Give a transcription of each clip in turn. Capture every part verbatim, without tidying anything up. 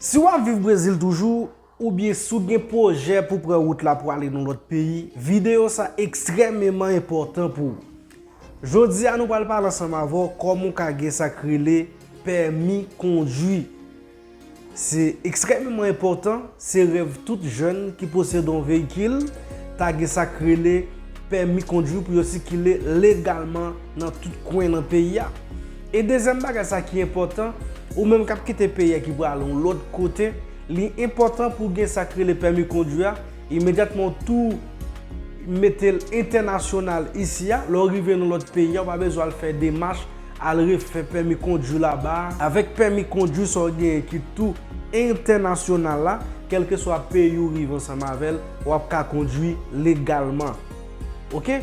Si w ap viv Brezil toujou, oubyen si w gen pwojè pou pran wout la pou ale nan lòt peyi, videyo sa ekstrèmeman enpòtan pou ou. Jodi a, nou pral pale ansanm avè w kòman w ka gen sa k rele pèmi kondwi. Se ekstrèmeman enpòtan, se rèv tout jèn ki posede yon veyikil ta gen sa k rele pèmi kondwi pou yo sikile legalman nan tout kwen nan peyi a. E dezyèm bagay sa ki enpòtan, ou menm k ap kite peyi a ki pral yon lòt kote, li enpòtan pou w gen sa k rele pèmi kondwi a, imedyatman w tou mete l entènasyonal isi a, lè w rive nan lòt peyi a, ou pa bezwen al fè demach, al refè pèmi kondwi laba a. Avèk pèmi kondwi sa w genyen ki tou entènasyonal la, kèlkeswa peyi w rive ansanm avè l, w ap ka kondwi legalman. Oke?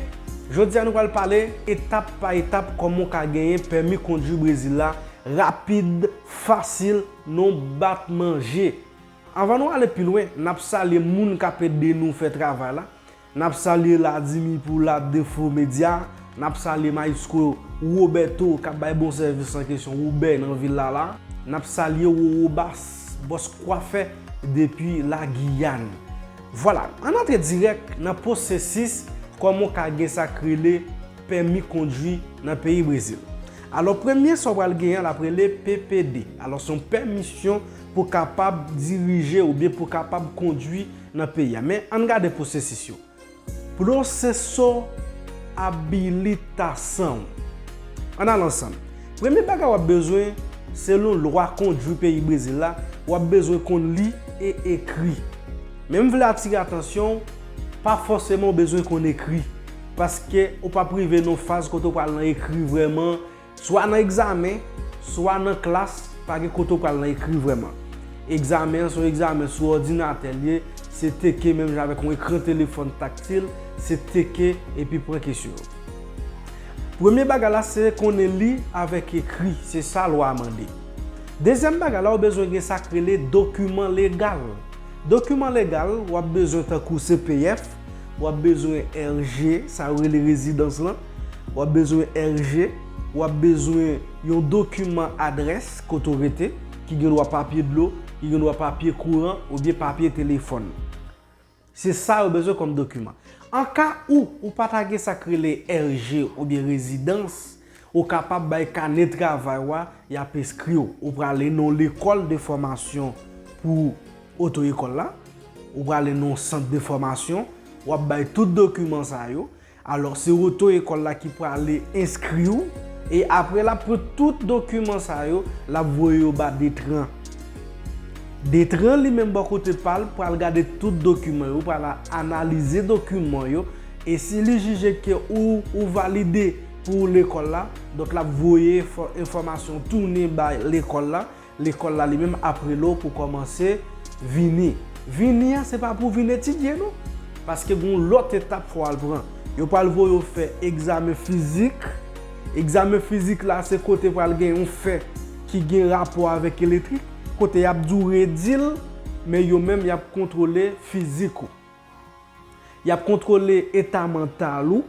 Jodi a nou pral pale etap pa etap kòman w ka genyen pèmi kondwi Brezil la rapid, fasil, nan yon batman je. Anvan nou ale pi lwen, n ap salye moun k ap ede nou fè travay la. N ap salye Ladimi pou Ladefo Media. N ap salye Maestro Roberto k ap bay bon sèvis nan kesyon woubè nan vil la la. N ap salye Roro Bas, bòs kwafè depi Lagiyàn. Vwala, ann antre dirèk nan pwosesis kòman w ka gen sa k rele pèmi kondwi nan peyi Brezil. Alò, premye sa w pral genyen an, l ap rele P P D. Alò, se yon pèmisyon pou w kapab dirije oubyen pou w kapab kondwi nan peyi a. Men, ann gade pwosesis yo. Proseso abilitação. Ann al ansanm. Premye bagay w ap bezwen, selon lwa kondwi peyi Brezil la, w ap bezwen konn li e ekri. Men m vle atire atansyon w, pa fòseman w bezwen konn ekri. Paske ou p ap rive nan yon faz kote w pral nan ekri vrèman, swa nan egzamen, swa nan klas, pa gen kote w pral nan ekri vrèman. Egzamen an se yon egzamen sou òdinatè l ye, se teke menm jan avèk yon ekran telefòn taktil, se teke epi pran kesyon yo. Premye bagay la se konnen li avèk ekri, se sa lwa a mande. Dezyèm bagay la, ou bezwen gen sa k rele dokiman legal. Dokiman legal, w ap bezwen tankou C P F, w ap bezwen R G, sa yo rele rezidans lan, w ap bezwen R G, w ap bezwen yon dokiman adrès kote w rete, ki gen dwa papye dlo, ki gen dwa papye kouran oubyen papye telefòn. Se sa yo bezwen kòm dokiman. An ka ou, ou pa ta gen sa k rele R G oubyen rezidans, ou kapab bay kanè travay w a, y ap enskri w. Ou prale nan yon lekòl de fòmasyon pou oto ekòl la, ou prale nan yon sant de fòmasyon, w ap bay tout dokiman sa yo. Alò, se oto ekòl la ki prale enskri w, e apre l ap pran tout dokiman sa yo, l ap voye yo ba Detran. Detran li menm bò kote pa l pral gade tout dokiman yo, pral analize dokiman yo, e si li jije ke ou, ou valide pou lekòl la, donk l ap voye enfò-, enfòmasyon tounen bay lekòl la, lekòl la li menm ap rele w pou kòmanse vini. Vini an se pa pou vin etidye non, paske gen yon lòt etap fò w al pran. Yo pral voye w fè egzamen fizik. Egzamen fizik la se kote pral gen yon fè ki gen rapò avèk elektrik, kote y ap di w redi l, men yo menm y ap kontwole fizik ou. Y ap kontwole eta mantal ou,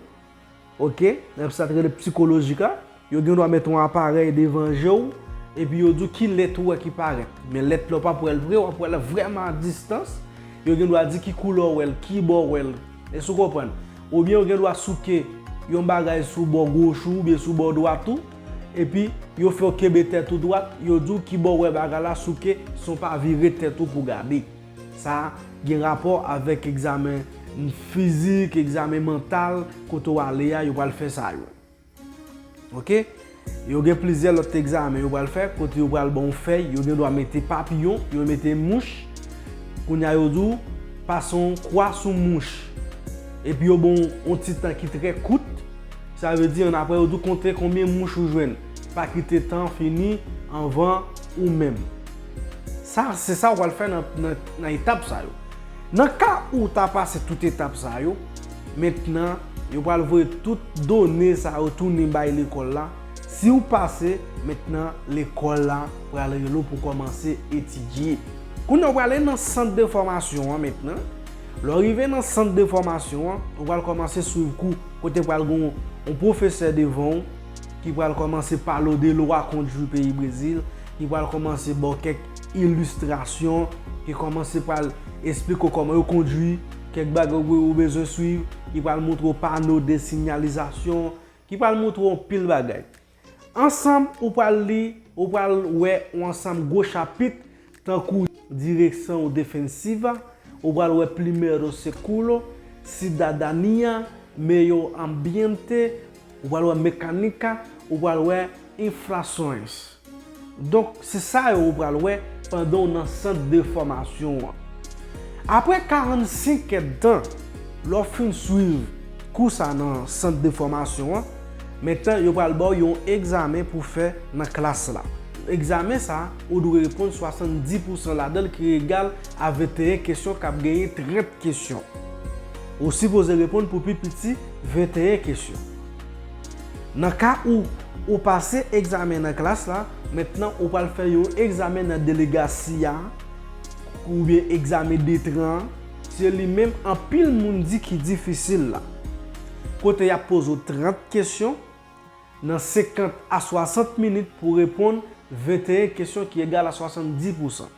oke? Sa t rele psikolojik la. Yo gen dwa mete yon aparèy devan je w, epi yo di w ki lèt ou wè ki parèt. Men lèt la w p ap wè l vre, w ap wè l vrèman a distans. Yo gen dwa di ki koulè w wè l, ki bò w wè l. Èske w konprann? Oubyen yo gen dwa souke yon bagay sou bò goch ou oubyen sou bò dwat ou, epi yo fè w kenbe tèt ou dwat, yo di w ki bò w wè bagay la souke san w pa vire tèt ou pou gade. Sa gen rapò avèk egzamen fizik, egzamen mantal, kote w ale a, yo pral fè sa yo. Oke? Yo gen plizyè lòt egzamen yo pral fè, kote yo pral ba w fèy, yo gen dwa mete papiyon, yo mete mouch. Kounye a yo di w, pase yon kwa sou mouch. Epi yo ba w yon ti tan ki trè kout. Sa vle di, annapre yo di w konte konbyen mouch ou jwenn. Pa kite tan fini anvan ou menm. Sa, se sa w pral fè nan, nan, nan etap sa yo. Nan ka ou ta pase tout etap sa yo, mentnan, yo pral voye tout done sa yo tounen bay lekòl la. Si w pase, mentnan, lekòl la pral rele w pou kòmanse etidye. Kounye a, w prale nan sant de fòmasyon an mentnan. Lè w rive nan sant de fòmasyon an, ou pral kòmanse swiv kou, kote pral gen yon, yon pwofesè devan w ki pral kòmanse pale w de lwa kondwi peyi Brezil, ki pral kòmanse ba w kèk ilistrasyon, ki kòmanse pral esplike w kòman yo kondui, kèk bagay ou, ou bezwen swiv, ki pral montre w pano de sinyalizasyon, ki pral montre w anpil bagay. Ansanm, ou pral li, ou pral wè yon ansanm gwo chapit, tankou direcção defensiva, ou pral wè primeiro socorro, cidadania, meio ambiente, ou pral wè mecânica, ou pral wè infrações. Donk, se sa yo ou pral wè pandan w nan sant de fòmasyon an. Apre karannsenk èdtan, lè w fin swiv kou sa nan sant de fòmasyon an, mentnan yo pral ba w yon egzamen pou fè nan klas la. Egzamen sa, ou dwe reponn swasanndis pousan ladan l ki egal a venteyen kesyon k ap genyen trant kesyon. Ou sipoze reponn pou pi piti venteyen kesyon. Nan ka ou, ou pase egzamen nan klas la, mentnan ou pral fè yon egzamen nan delegacia, oubyen egzamen detran, se li menm anpil moun di ki difisil la. Kote y ap poze w trant kesyon, nan senkant a swasant minit pou reponn venteyen kesyon ki egal a swasanndis pousan.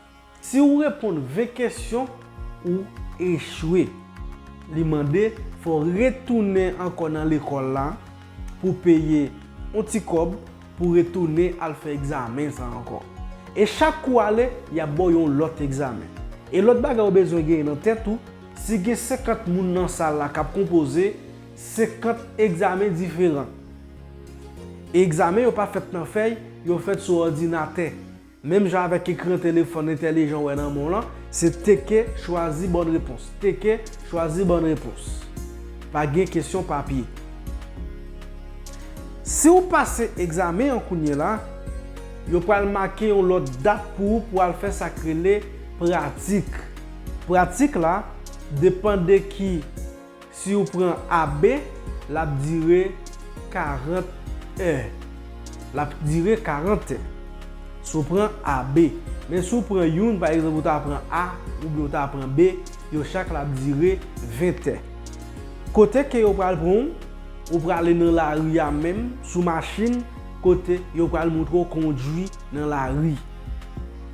Si w reponn ven kesyon, ou echwe. Li mande fò w retounen ankò nan lekòl la pou peye yon ti kòb pou retounen al fè egzamen sa ankò. E chak kou w ale, y ap ba w yon lòt egzamen. E lòt bagay ou bezwen genyen nan tèt ou, si gen senkant moun nan sal la k ap konpoze senkant egzamen diferan. E egzamen yo pa fèt nan fèy, yo fèt sou òdinatè. Menm jan avèk ekran telefòn entèlijan w wè nan men w lan, se teke, chwazi, bòn repons. Teke, chwazi, bòn repons. Pa gen kesyon papye. Si w pase egzamen an kounye la, yo pral make yon lòt dat pou ou pou al fè sa k rele pratik. Pratik la, depann de ki Si w pran A B, l ap dire karant è. L ap dire karant è. Si w pran A B. Men si w pran youn, pa egzanp, ou ta pran A oubyen ou ta pran B, yo chak l ap dire ven è. Kote ke yo pral pran w, ou prale nan lari a menm, sou machin, kote yo pral montre w kondui nan lari.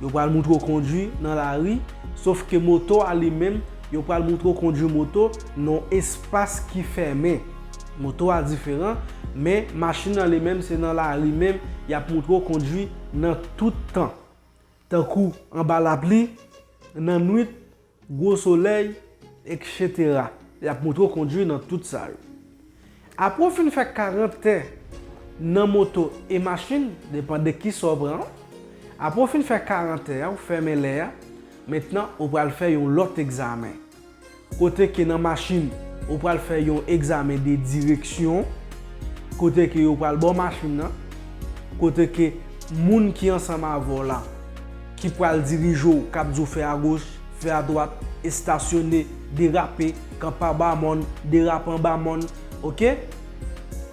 Yo pral montre w kondui nan lari, sof ke moto a li menm, yo pral montre w kondui moto nan yon espas ki fèmen. Moto a diferan, men machin nan li menm, se nan lari menm, y ap montre w kondui nan tout tan. Tankou anba lapli, nan nwit, gwo solèy, etsetera. Y ap montre w kondui nan tout sa yo. Apre w fin fè karant è nan moto e machin, depann de kisa w pran. Apre w fin fè karant è a, ou fèmen lè a, mentnan ou pral fè yon lòt egzamen. Kote ke nan machin, ou pral fè yon egzamen de direksyon, kote ke yo pral ba w machin nan, kote ke moun ki ansanm avè w la, ki pral dirije w, k ap di w fè agoch, fè adwat, estasyone, derape, kanpe anba mòn, derape anba mòn, oke?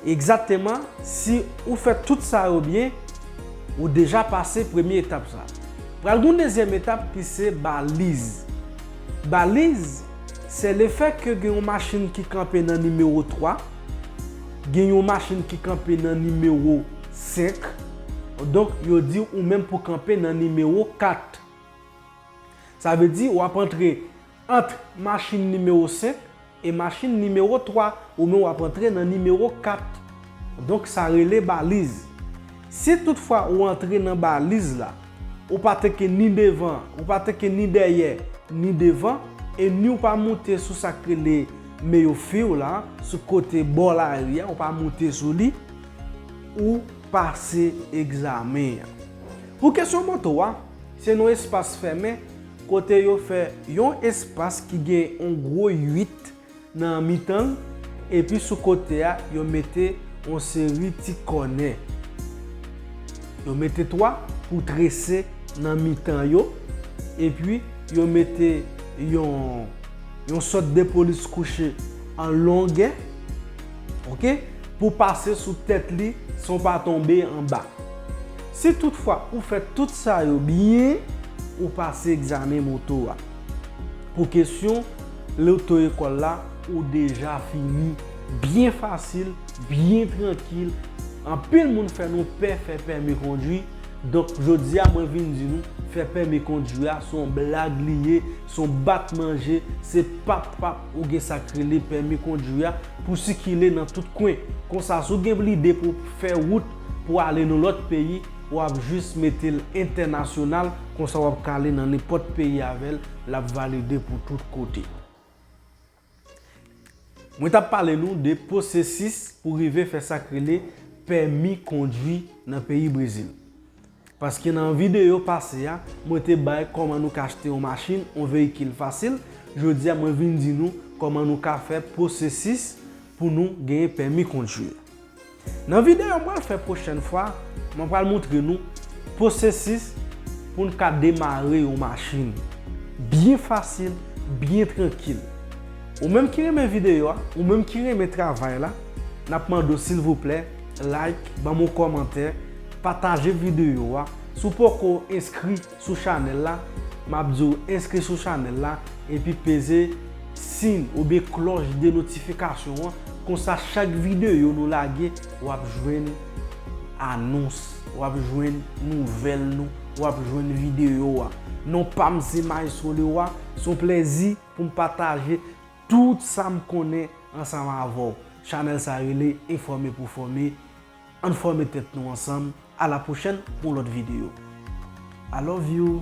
Egzakteman, si ou fè tout sa yo byen, ou deja pase premye etap sa. Pral gen yon dezyèm etap ki se baliz. Baliz, se lefè ke gen yon machin ki kanpe nan nimewo twa, gen yon machin ki kanpe nan nimewo senk, donk yo di ou menm pou kanpe nan nimewo kat. Sa vle di w ap antre ant machin nimewo senk e machin nimewo twa, ou menm w ap antre nan nimewo kat. Donk sa rele baliz. Si toutfwa ou antre nan baliz la, ou pa teke ni devan, ou pa teke ni dèyè, ni devan, e ni ou pa moute sou sa k rele meyo fiw la, sou kote bò lari a, ou pa moute sou li, ou pase egzamen an. Pou kesyon moto a, se nan espas fèmen kote yo fè yon espas ki gen yon gwo uit nan mitan l, epi sou kote a, yo mete yon seri ti kònè. Yo mete twa pou trese nan mitan yo, epi yo mete yon, yon sòt de polis kouche an longè, oke, pou pase sou tèt li san w pa tonbe anba. Si toutfwa ou fè tout sa yo byen, ou pase egzamen moto a. Pou kesyon loto ekòl la, ou deja fini. Byen fasil, byen trankil. Anpil moun fè nou pè fè pèmi kondwi, Donk, jodi a, mwen vin di nou, fè pèmi kondwi a, se yon blag li ye, se yon bat manje, se pap pap ou gen sa k rele pèmi kondwi a pou sikile nan tout kwen. Konsa, si w gen lide pou fè wout pou ale nan lòt peyi, w ap jis mete l entènasyonal, konsa w ap ka ale nan nenpòt peyi avè l, l ap valide pou tout kote. Mwen t ap pale nou de pwosesis pou rive fè sa k rele pèmi kondwi nan peyi Brezil. Paske nan videyo pase a, mwen te bay kòman nou ka achte yon machin, yon veyikil fasil. Jodi a, mwen vin di nou kòman nou ka fè pwosesis pou nou genyen pèmi kondwi. Nan videyo mwen fè pwochèn fwa, mwen pral montre nou pwosesis pou n ka demare yon machin. Byen fasil, byen trankil. Ou menm ki renmen videyo a, ou menm ki renmen travay la, n ap mande w silvouplè, like, ban m yon kòmantè, pataje videyo a. Si w poko enskri sou chanèl la, m ap di w enskri sou chanèl la, epi peze siy oubyen klòch de notifikasyon an. Konsa, chak videyo nou lage, w ap jwenn anons, w ap jwenn nouvèl nou, w ap jwenn videyo a. Non pa m se Maestro Leroy, se yon plèzi pou m pataje tout sa m konnen ansanm avè w. Chanèl sa rele Enfòme pou Fòme. Ann fòme tèt nou ansanm. A la pwochèn pou yon lòt videyo. I love you.